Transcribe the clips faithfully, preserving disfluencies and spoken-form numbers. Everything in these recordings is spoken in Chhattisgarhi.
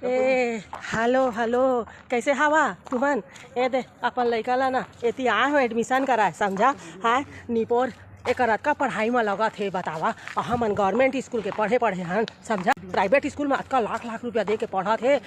ए, हेलो, हेलो, कैसे हवा तुमन? ए दे, अपन लइका ला ना, एती आए हो एडमिशन कराए, समझा? हाय, निपोर, एकर अतका पढ़ाई म लगत हे, बतावा। अ, हमन गवर्नमेंट स्कूल के पढ़े, पढ़े हन, समझा? प्राइवेट स्कूल म अतका लाख, लाख रुपया दे के पढ़त हे।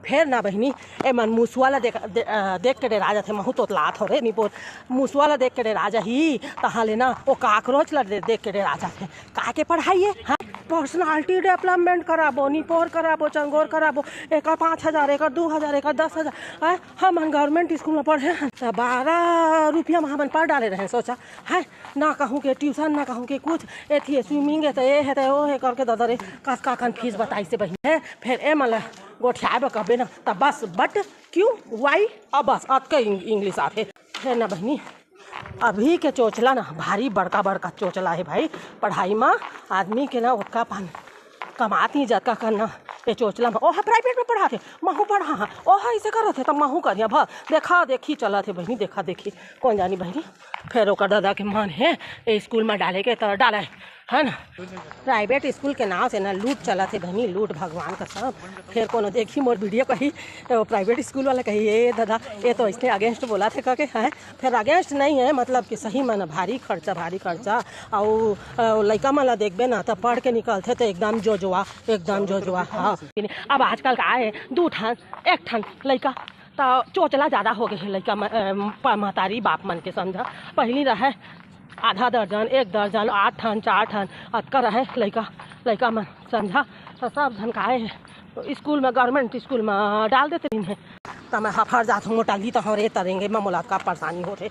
फेर ना बहिनी, ए मन मुसुआ ला देख, दे, अ, देख के डेरा जाथे, महू तोतलात हो रे निपोर। मुसुआ ला देख के डेरा जाही, तहाँ ले ना, ओ काकरोच ला दे, देख के डेरा जाथे। का के पढ़ाई हे? हाँ? पर्सनालिटी डेवलपमेंट कराबो, निपोर कराबो, चंगोर कराबो, एकर पाँच हजार, एकर दू हजार, एकर दस हजार। हैं? हमन गवर्नमेंट स्कूल म पढ़े हन, त बारह रुपया म हमन पढ़ डाले रहेन, सोचा। हैं? ना कहूँ के ट्यूशन, ना कहूँ के कुछ, एथी हे, स्विमिंग हे, त ए हे, त ओ हे करके ददा रे, कस का कन फीस बताइस हे बहिनी हे। फेर ए मन ल गोठियाए बर कहबे ना, त बस, बट, क्यों, वाई, अब बस, अतके इंग-, इंग्लिश आथे। फेर ना बहिनी, अभी के चोचला ना भारी बड़का बड़का चोचला हे भाई। पढ़ाई म आदमी के ना ओतका पान कमात ही जतका करना, ये चोचला म ओह प्राइवेट म पढ़ाथे, महू पढ़ा हाँ, ओह ऐसे करत हे त महू करिया भर। देखा देखी चलत हे बहिनी, देखा देखी। कोन जानी बहिनी, फेर ओकर दादा के मन हे ए स्कूल म डाले के त डाले, है ना? प्राइवेट स्कूल के नाव से ना लूट चलत हे बहिनी, लूट, भगवान कसम। फेर कोनो देखी मोर वीडियो कही, तो प्राइवेट स्कूल वाला कही, "ए दादा, ये तो इसने अगेंस्ट बोला थे," करके, हैं? फेर अगेंस्ट नहीं है, मतलब कि सही में ना भारी खर्चा, भारी खर्चा। अउ, अ, लइका मन ला देखबे ना, त पढ़ के निकलथे त एकदम जोजवा, एकदम जोजवा। हाँ, अब आजकल का है, दू ठन, एक ठन लइका, त चोचला ज्यादा हो गए हे लइका म-, अ, प-, महतारी बाप मन के, समझा। पहिली रहे आधा दर्जन, एक दर्जन, आठ ठन, चार ठन, अतका रहे लइका, लइका मन, समझा। त सब झन का हे, स्कूल में, गवर्नमेंट स्कूल में डाल देते रहिन हे। त मैं हफर जात हूँ, मोटा ली त हूँ रे, तरेंगे में मोला का परेशानी होथे।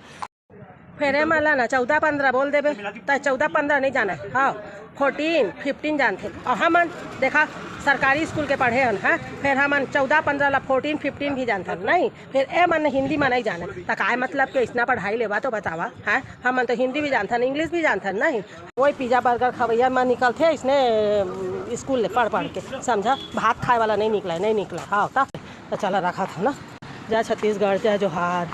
फेर ए मन ला ना चौदह पंद्रह बोल देबे, त चौदह पंद्रह नहीं जाना है। हाँ, फोर्टीन फिफ्टीन जानथे। अउ हमन देखा, सरकारी स्कूल के पढ़े हन, हाँ, फेर हमन चौदह पंद्रह ला फोर्टीन फिफ्टीन भी जानथन, नहीं? फेर ए मन हिंदी में नहीं जाने, त काय मतलब के इसना पढ़ाई लेवा तो बतावा, हैं? हमन तो हिंदी भी जानथन, इंग्लिश भी जानथन, नहीं? वही पिज्जा बर्गर खवैया में निकलथे इसने, अम, स्कूल ले पढ़ पढ़ के, समझा? भात खाए वाला नहीं निकला, नहीं निकला। हाँ, त, त चला रखा था ना। जय छत्तीसगढ़, जय जोहार।